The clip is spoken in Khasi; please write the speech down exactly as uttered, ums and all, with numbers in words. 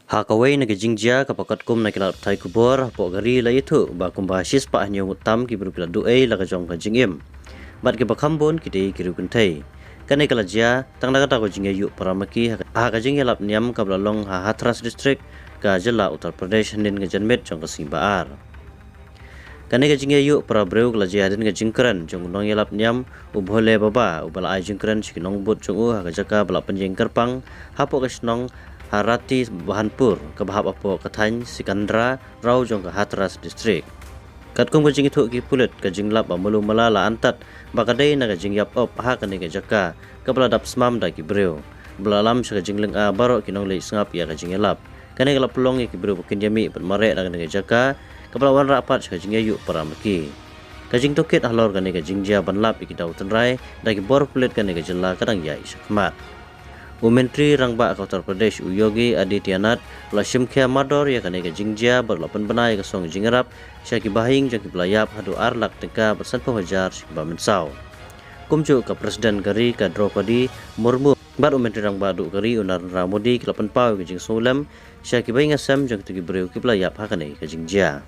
Ha kawei na ka jingjia kaba katkum na ki lad pathai khubor hapoh ka ri la ïathuh ba kumba shispah hynñiew ngut tam ki briew ki la duh ei la ka jong ka jingim bad kiba kham bun ki dei ki riew kynthei. Kane ka la jia tang na kata ka jingïaïuh para ma ki ha ka jingïalap niam kaba la long ha Hathras District, ka jylla Uttar Pradesh, hynnin ka janmiet jong ka sngi ba ar. Kane ka jingïaïuh para briew ka la jia hadien ka jingkren jong u nongïalap niam, u Bhole Baba, uba la ai jingkren sha ki nongbud jong u ha ka jaka ba la pynïeng kyrpang hapoh ka shnong Harati Bahanpur, kaba hap hapoh ka thaiñ Sikandra Rao jong ka Hathras District. Katkum ka jingïathuh ki pulit, ka jinglap ba malu mala la antad ba ka dei na ka jingïap op ha kane ka jaka kaba la dap smam da ki briew, ba la lam sha ka jinglynga baroh ki nongleit sngap ïa ka jingïalap. Kane ka la pynlong ïa ki briew ba kin ïa mih bad mareh na kane ka jaka kaba la wanrah pat sha ka jingïaïuh para ma ki. Ka jingtohkit halor kane ka jingjia ban lap ïa ki daw tynrai da ki bor pulit kane ka jylla ka dang ïaid shakhmat. U Myntri Rangbah ka Uttar Pradesh, u Yogi Adityanath, u la shim khia mardor ïa kane ka jingjia bad u la pynbna ïa ka song jingïarap sha ki bahaïing jong kiba la ïap haduh ar lak tyngka bad sanphew hajar sha kiba mynsaw. Kumjuh ka President ka ri ka Droupadi Murmu bad u Myntri Rangbah duh ka ri u Narendra Modi ki la pynpaw ïa ka jingsngewlem sha ki baiñngasem jong kito ki briew kiba la ïap ha kane ka jingjia.